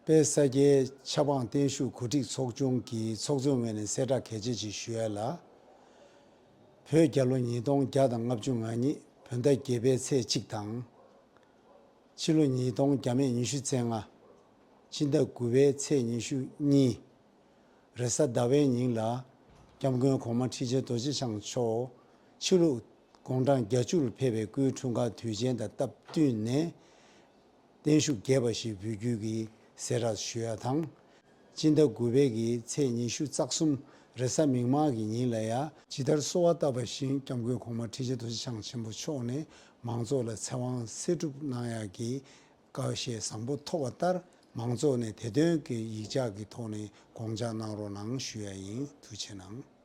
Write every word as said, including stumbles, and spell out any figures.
དཔལ་ས་སྐྱའི་ཆབ་འབངས་བརྟན་བཞུགས་གོ་སྒྲིག་ཚོགས་ཆུང་གིས་ཚོགས་གཙོའི་ངོས་ནས་གསལ་བསྒྲགས་གལ་ཆེ་ཅིག་ཞུ་ཡ་ལ། བོད་རྒྱལ་ལོ་ཉིས་སྟོང་བརྒྱ་དང་ལྔ་བཅུ་ང་གཉིས་བོད་ཟླ་བརྒྱད་པའི་ཚེས་གཅིག་དང་། ཕྱི་ལོ་ཉིས་སྟོང་བརྒྱ་མེད་ཉི་ཤུ་རྩ་ལྔ་སྤྱི་ཟླ་དགུ་པའི་ཚེས་ཉི་ཤུ་གཉིས། རེས་གཟའ་ཟླ་བའི་ཉིན་ལ་སྐྱབས་མགོན་གོང་མ་ཁྲི་ཆེན་རྡོ་རྗེ་འཆང་མཆོག་ཕྱི་ལུགས་དགུང་གྲངས་བརྒྱད་ཅུ་ལ་ཕེབས་པའི་སྐུའི་འཁྲུངས་སྐར་དུས་ཆེན་དང་སྟབས་བསྟུན་ནས། བརྟན་བཞུགས་རྒྱས་པ་ཞིག་འབུལ་རྒྱུ་གི་གསལ་བསྒྲགས་ཞུ་ཡ་དང་། སྤྱི་ཟླ་དགུ་པའི་གི་ཚེས་ཉི་ཤུ་རྩ་གསུམ་རེས་གཟའ་མིག་དམར་གྱི་ཉིན་ལ་ཡ། ཇི་ལྟར་གསོལ་བ་བཏབ་པ་བཞིན་སྐྱབས་མགོན་གོང་མ་ཁྲི་ཆེན་རྡོ་རྗེ་འཆང་ཆེན་པོ་མཆོག་ནས་མང་ཚོགས་ལ་ཚེ་དབང་གསེར་སྒྲུབ་གནང་ཡ་གི་བཀའ་བཞེས་བཟང་པོ་ཐོབ་པ་ལྟར་མང་ཚོགས་ནས་དེ་དོན་གྱི་ཡིག་ཆ་གི་ཐོག་ནས་དགོངས་འཇགས་གནང་རོགས་གནང་ཞུ་ཡ་ཡིན། ཐུགས་རྗེ་གནང་།